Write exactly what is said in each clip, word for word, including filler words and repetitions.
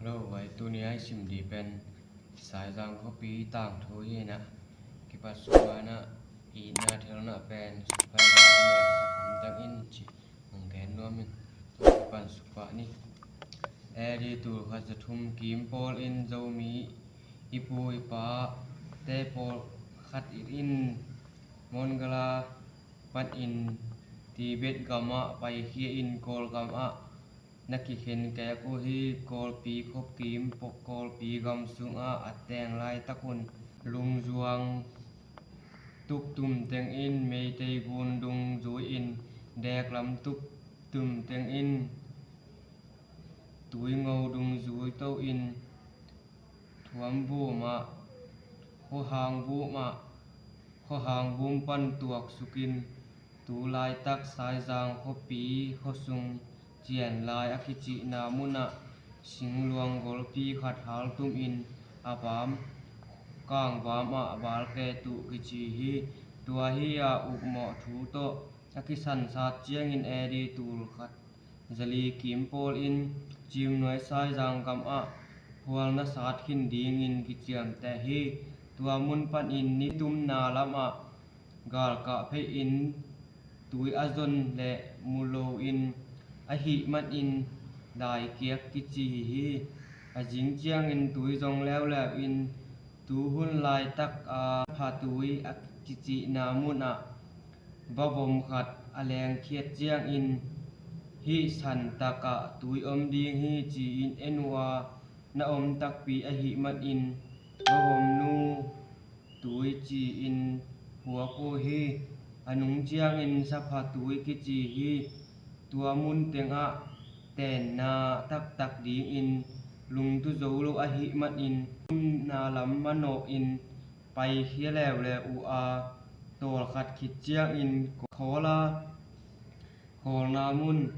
Lo vai, tuni a i sim ding pen Saizang khuapi tangthu hi a, kipat sungah itna thelna pen sukphai dan a mek sak hamtang in ci hong gen nuam in, tua kipan sukpah ni. A D tul khat za thum kim pawl in Zomi i pu i pa te pawl khat in Mongol a panin Tibet gamah paikhia in Kawlgam ah na kikhen kek uh hi. Kawlpi khuakim, Kawlpi gam sungah a teng laitak un Lungzuang tuktum tengin Meitei gun dungzui in, Deklam tuktum tengin Tuingo dungzui to in Thuambum ah, Khuahang Bum ah, Khuahang Bum pan tuaksuk in, tu laitak Saizang khuapi khuasung Cianlai a kicihna munah singluang golpi khat haltum in a vam, Kangvam ah Valketuh kici hi. Tua hi a, upmawh thu tawh a kisansat ciangin A D tul khat za li kim pawl in Cimnuai Saizang gam ah khual na sat khin dingin kiciamteh hi. Tua mun panin nitumna lamah galkah phei in tui a zon leh mu lo in ahih manin Laikiak kici hi. A zing ciangin tui zong leuleu in, tuhun laitak a Phatui a kicihna munah vavom khat a lengkhiat ciangin, hih san takah tui om ding hi ci-in en uh a, na om takpi ahih manin vavom nu tui ci-in phuak uh hi. A nung ciangin Saphatui kici hi. Tua mun tengah tenna taktak dingin lungtu zo lo ahih manin nitumna lam manawh in paikhia leuleu uh a, tawlkhat khit ciangin khawl a, khawlna mun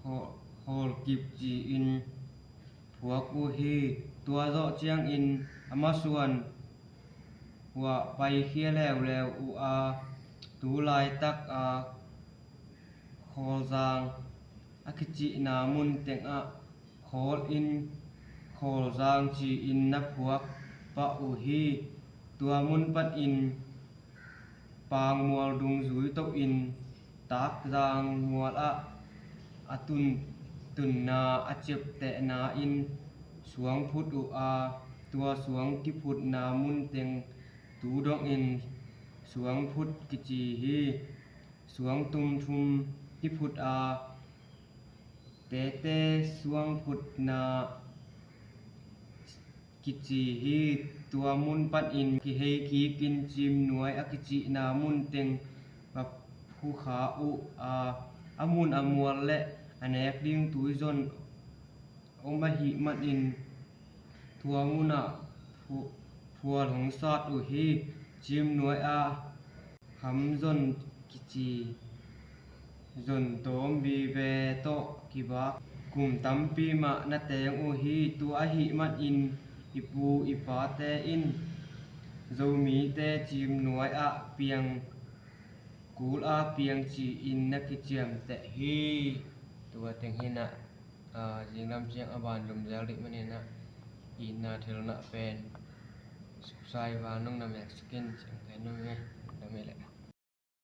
khawl, khawlkip ci-in phuak uh hi. Tua zawh ciangin a masuan uah paikhia leuleu uh a, tu laitak a Khawlzang a kicihna mun tengah khawl in Khawlzang ci-in na phuak pah uh hi. Tua mun panin Pangmual dungzui toh in Takzang mual ah a tun, tunna a ciaptehna in suang phut uh a, tua suang kiphutna mun teng tu dongin suang phut kici hi. Suang tum thum kiphut a, tete suang phutna kici hi. Tua mun panin kihei kikin Cimnuai a kicihna mun teng va phukha uh a, a mun a mual le a nek ding tui zon om ahih manin tua munah phu-, phual hong sat uh hi. Cimnuai a Hamzon kici zon tawm vive tawh kibak kum tampi mah na teng uh hi. Tua ahih manin i pu i pate in Zomite Cimnuai ah piang, kul ah piang ci-in na kiciamteh hi. Tua teng hi a, aa, zinglam ciang a ban lum zel dih manin a, itna thelna pen suksa i vang nong na mek sak in, ciang kai nong ngai, na mei leh.